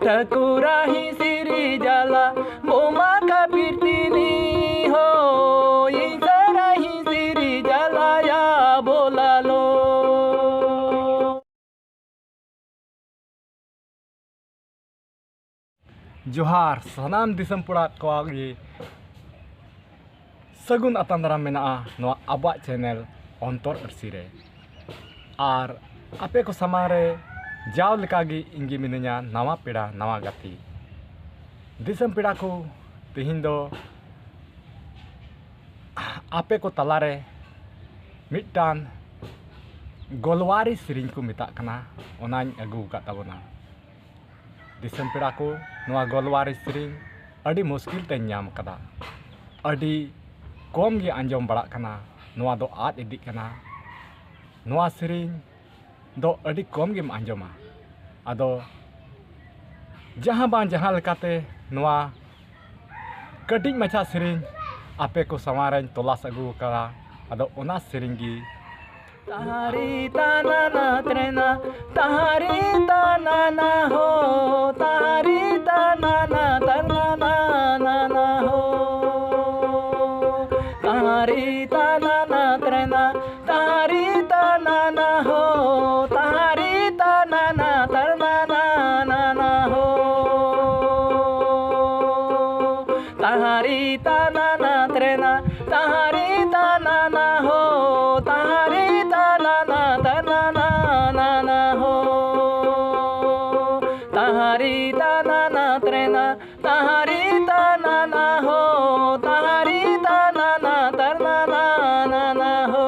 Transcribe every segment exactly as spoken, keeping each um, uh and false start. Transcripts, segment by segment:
ᱴᱷᱟᱹᱠᱩᱨᱟᱦᱤ ᱥᱤᱨᱤ ᱡᱟᱞᱟ ᱵᱚᱢᱟ ᱠᱟᱯᱤᱨ ᱛᱤᱱᱤ ᱦᱳᱭ ᱥᱟᱨᱟᱦᱤ ᱥᱤᱨᱤ ᱡᱟᱞᱟᱭᱟ ᱵᱚᱞᱟᱞᱳ᱾ ᱡᱚᱦᱟᱨ ᱥᱟᱱᱟᱢ ᱫᱤᱥᱚᱢ ᱯᱮᱲᱟ ᱠᱚᱣᱟᱜ ᱜᱮ ᱥᱟᱹᱜᱩᱱ ᱟᱛᱟᱝ ᱫᱟᱨᱟᱢ ᱢᱮᱱᱟᱜᱼᱟ ᱱᱚᱣᱟ ᱟᱵᱚᱣᱟᱜ ᱪᱮᱱᱮᱞ ᱚᱱᱛᱚᱨ ᱟᱹᱨᱥᱤ ᱨᱮ᱾ ᱟᱨ ᱟᱯᱮ ᱠᱚ ᱥᱟᱢᱟᱝ ᱨᱮ ᱡᱟᱣ ᱞᱮᱠᱟᱜᱮ ᱤᱧ ᱜᱮ ᱢᱤᱱᱟᱹᱧᱟ ᱱᱟᱣᱟ ᱯᱮᱲᱟ ᱱᱟᱣᱟ ᱜᱟᱛᱮ᱾ ᱫᱤᱥᱚᱢ ᱯᱮᱲᱟ ᱠᱚ, ᱛᱮᱦᱮᱧ ᱫᱚ ᱟᱯᱮ ᱠᱚ ᱛᱟᱞᱟᱨᱮ ᱢᱤᱫᱴᱟᱝ ᱜᱳᱞᱣᱟᱨᱤ ᱥᱮᱨᱮᱧ ᱠᱚ ᱢᱮᱛᱟᱜ ᱠᱟᱱᱟ, ᱚᱱᱟᱧ ᱟᱹᱜᱩ ᱟᱠᱟᱫ ᱛᱟᱵᱚᱱᱟ᱾ ᱫᱤᱥᱚᱢ ᱯᱮᱲᱟ ᱠᱚ, ᱱᱚᱣᱟ ᱜᱳᱞᱣᱟᱨᱤ ᱥᱮᱨᱮᱧ ᱟᱹᱰᱤ ᱢᱩᱥᱠᱤᱞ ᱛᱮᱧ ᱧᱟᱢ ᱟᱠᱟᱫᱟ᱾ ᱟᱹᱰᱤ ᱠᱚᱢ ᱜᱮ ᱟᱸᱡᱚᱢ ᱵᱟᱲᱟᱜ ᱠᱟᱱᱟ᱾ ᱱᱚᱣᱟ ᱫᱚ ᱟᱫ ᱤᱫᱤᱜ ᱠᱟᱱᱟ᱾ ᱱᱚᱣᱟ ᱥᱮᱨᱮᱧ ᱫᱚ ᱟᱹᱰᱤ ᱠᱚᱢ ᱜᱮᱢ ᱟᱸᱡᱚᱢᱟ᱾ ᱟᱫᱚ ᱡᱟᱦᱟᱸ ᱵᱟᱝ ᱡᱟᱦᱟᱸ ᱞᱮᱠᱟᱛᱮ ᱱᱚᱣᱟ ᱠᱟᱹᱴᱤᱡ ᱢᱟᱪᱷᱟ ᱥᱮᱨᱮᱧ ᱟᱯᱮ ᱠᱚ ᱥᱟᱢᱟᱝ ᱨᱮᱧ ᱛᱚᱞᱟᱥ ᱟᱹᱜᱩ ᱟᱠᱟᱫᱟ᱾ ᱟᱫᱚ ᱚᱱᱟ ᱥᱮᱨᱮᱧ ᱜᱮ᱾ ᱛᱟᱦᱟᱨᱤ ᱛᱟᱱᱟᱱᱟ ᱛᱨᱮᱱᱟ, ᱛᱟᱦᱟᱨᱤ ᱛᱟᱱᱟᱱᱟ ᱦᱳ, ᱛᱟᱦᱟᱨᱤ ᱛᱟᱱᱟᱱᱟ ᱛᱟᱱᱟᱱᱟ ᱦᱳ, ᱛᱟᱦᱟᱨᱤ ᱛᱟᱱᱟᱱᱟ ᱛᱨᱮᱱᱟ, ᱛᱟᱦᱟᱨᱤ ᱛᱟᱱᱟᱱᱟ ᱦᱳ, ᱛᱟᱦᱟᱨᱤ ᱛᱟᱱᱟᱱᱟ ᱛᱟᱱᱟᱱᱟ ᱱᱟᱱᱟ ᱦᱳ᱾ ᱛᱟᱦᱟᱨᱤ ᱛᱟᱱᱟᱱᱟ ᱛᱨᱮᱱᱟ, ᱛᱟᱦᱟᱨᱤ ᱛᱟᱱᱟᱱᱟ ᱦᱳ, ᱛᱟᱦᱟᱨᱤ ᱛᱟᱱᱟᱱᱟ ᱛᱟᱱᱟᱱᱟ ᱱᱟᱱᱟ ᱦᱳ᱾ ᱛᱟᱦᱟᱨᱤ ᱛᱟᱱᱟᱱᱟ ᱛᱨᱮᱱᱟ, ᱛᱟᱦᱟᱨᱤ ᱛᱟᱱᱟᱱᱟ ᱦᱳ, ᱛᱟᱦᱟᱨᱤ ᱛᱟᱱᱟᱱᱟ ᱛᱟᱱᱟᱱᱟ ᱱᱟᱱᱟ ᱦᱳ᱾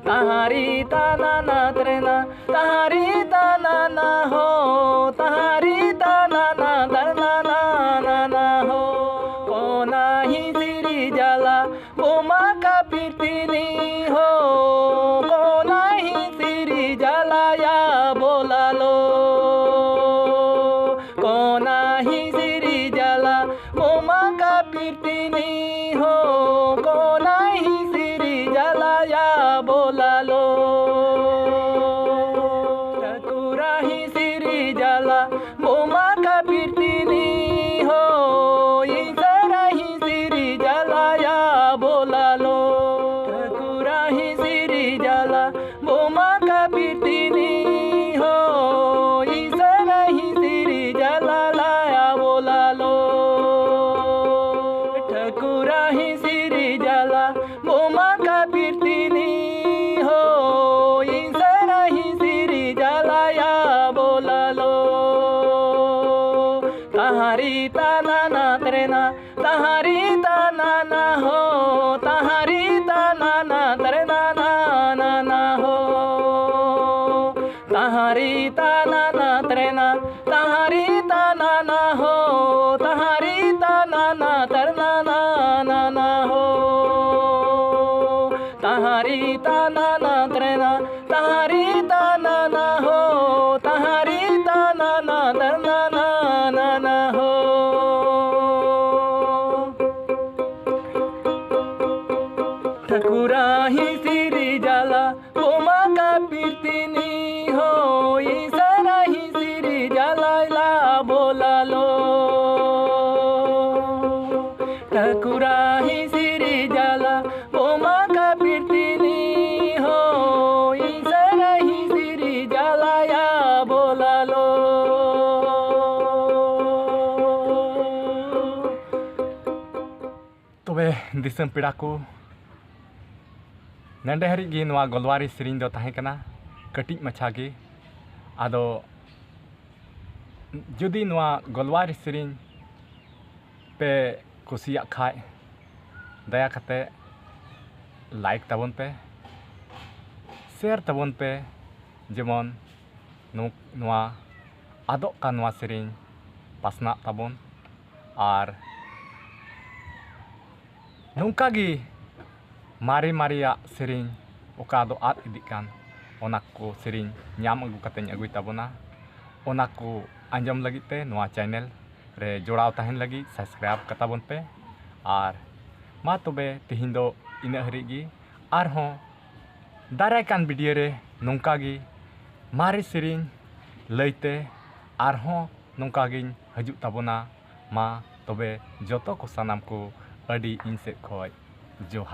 ᱛᱟᱦᱟᱨᱤ ᱛᱟᱱᱟᱱᱟ ᱛᱨᱮᱱᱟ, ᱛᱟᱦᱟᱨᱤ ᱛᱟᱱᱟᱱᱟ ᱦᱳ, ᱛᱟᱦᱟᱨᱤ ᱛᱟᱱᱟᱱᱟ ᱛᱟᱱᱟᱱᱟ ᱱᱟᱱᱟ ᱦᱳ᱾ ᱠᱚᱱᱟᱦᱤ ᱥᱤᱨᱤ ᱡᱟᱞᱟ ᱵᱚᱢᱟ ᱠᱟᱯᱤᱨ ᱛᱤᱱᱤ ᱦᱳ, ᱠᱚᱱᱟᱦᱤ ᱥᱤᱨᱤ ᱡᱟᱞᱟᱭᱟ ᱵᱚᱞᱟᱞᱳ᱾ ᱛᱟᱦᱟᱨᱤ ᱛᱟᱱᱟᱱᱟ ᱛᱨᱮᱱᱟ, ᱛᱟᱦᱟᱨᱤ ᱛᱟᱱᱟᱱᱟ ᱦᱳ, ᱛᱟᱦᱟᱨᱤ ᱛᱟᱱᱟᱱᱟ ᱛᱨᱮᱱᱟ ᱱᱟᱱᱟ ᱦᱳ᱾ ᱛᱟᱦᱟᱨᱤ ᱛᱟᱱᱟᱱᱟ ᱛᱨᱮᱱᱟ, ᱛᱟᱦᱟᱨᱤ ᱛᱟᱱᱟᱱᱟ ᱦᱳ, ᱛᱟᱦᱟᱨᱤ ᱛᱟᱱᱟᱱᱟ ᱛᱨᱮᱱᱟ ᱱᱟᱱᱟ ᱦᱳ᱾ ᱛᱟᱦᱟᱨᱤ ᱛᱟᱱᱟᱱᱟ ᱛᱨᱮᱱᱟ, ᱛᱟᱦᱟᱨᱤ ᱛᱟᱱᱟᱱᱟ ᱦᱳ, ᱛᱟᱦᱟᱨᱤ ᱛᱟᱱᱟᱱᱟ ᱛᱨᱮᱱᱟ ᱱᱟᱱᱟ ᱦᱳ᱾ ᱴᱷᱟᱹᱠᱩᱨᱟ ᱦᱤᱥᱤᱨᱤ ᱡᱟᱞᱟ ᱵᱳᱢᱟ ᱠᱟᱹᱯᱤᱨ ᱛᱤᱱᱤ ᱦᱳ, ᱤᱥᱟᱨᱟ ᱦᱤᱥᱤᱨᱤ ᱡᱟᱞᱟᱭ ᱞᱟ ᱵᱳᱞᱟᱞᱳ᱾ ᱴᱷᱟᱹᱠᱩᱨᱟ ᱦᱤᱥᱤᱨᱤ ᱡᱟᱞᱟ ᱵᱳᱢᱟ ᱠᱟᱹᱯᱤᱨ ᱛᱤᱱᱤ ᱦᱳ, ᱤᱥᱟᱨᱟ ᱦᱤᱥᱤᱨᱤ ᱡᱟᱞᱟᱭᱟ ᱵᱳᱞᱟᱞᱳ᱾ ᱛᱚᱵᱮ ᱫᱤᱥᱚᱢ ᱯᱮᱲᱟ ᱠᱚ, ᱱᱚᱰᱮ ᱦᱟᱹᱨᱤᱡ ᱜᱮ ᱱᱚᱣᱟ ᱜᱳᱞᱣᱟᱨᱤ ᱥᱮᱨᱮᱧ ᱫᱚ ᱛᱟᱦᱮᱸ ᱠᱟᱱᱟ, ᱠᱟᱹᱴᱤᱡ ᱢᱟᱪᱷᱟ ᱜᱮ᱾ ᱟᱫᱚ ᱡᱩᱫᱤ ᱱᱚᱣᱟ ᱜᱳᱞᱣᱟᱨᱤ ᱥᱮᱨᱮᱧ ᱯᱮ ᱠᱩᱥᱤᱭᱟᱜ ᱠᱷᱟᱡ, ᱫᱟᱭᱟ ᱠᱟᱛᱮ ᱞᱟᱭᱤᱠ ᱛᱟᱵᱚᱱ ᱯᱮ, ᱥᱮᱭᱟᱨ ᱛᱟᱵᱚᱱ ᱯᱮ, ᱡᱮᱢᱚᱱ ᱱᱚ-, ᱱᱚᱣᱟ ᱟᱫᱚᱜ ᱠᱟᱱ ᱱᱚᱣᱟ ᱥᱮᱨᱮᱧ ᱯᱟᱥᱱᱟᱜ ᱛᱟᱵᱚᱱ᱾ ᱟᱨ ᱱᱚᱝᱠᱟ ᱜᱮ ᱢᱟᱨᱮ ᱢᱟᱨᱮᱭᱟᱜ ᱥᱮᱨᱮᱧ, ᱚᱠᱟ ᱫᱚ ᱟᱫ ᱤᱫᱤᱜ ᱠᱟᱱ, ᱚᱱᱟ ᱠᱚ ᱥᱮᱨᱮᱧ ᱧᱟᱢ ᱟᱹᱜᱩ ᱠᱟᱛᱮᱧ ᱟᱹᱜᱩᱭ ᱛᱟᱵᱚᱱᱟ᱾ ᱚᱱᱟ ᱠᱚ ᱟᱸᱡᱚᱢ ᱞᱟᱹᱜᱤᱫ ᱛᱮ ᱱᱚᱣᱟ ᱪᱮᱱᱮᱞ ᱨᱮ ᱡᱚᱲᱟᱣ ᱛᱟᱦᱮᱱ ᱞᱟᱹᱜᱤᱫ ᱥᱟᱵᱥᱠᱨᱟᱭᱤᱵᱽ ᱠᱟᱛᱟ ᱵᱚᱱ ᱯᱮ᱾ ᱟᱨ ᱢᱟ ᱛᱚᱵᱮ ᱛᱮᱦᱮᱧ ᱫᱚ ᱤᱱᱟᱹᱜ ᱦᱟᱹᱨᱤᱡ ᱜᱮ᱾ ᱟᱨᱦᱚᱸ ᱫᱟᱨᱟᱭ ᱠᱟᱱ ᱵᱷᱤᱰᱤᱭᱳ ᱨᱮ ᱱᱚᱝᱠᱟ ᱜᱮ ᱢᱟᱨᱮ ᱥᱮᱨᱮᱧ ᱞᱟᱹᱭᱛᱮ ᱟᱨᱦᱚᱸ ᱱᱚᱝᱠᱟ ᱜᱤᱧ ᱦᱤᱡᱩᱜ ᱛᱟᱵᱚᱱᱟ᱾ ᱢᱟ ᱛᱚᱵᱮ ᱡᱚᱛᱚ ᱠᱚ ᱥᱟᱱᱟᱢ ᱠᱚ ᱟᱹᱰᱤ ᱤᱧ ᱥᱮᱫ ᱠᱷᱚᱡ ᱡᱚᱦᱟᱨ᱾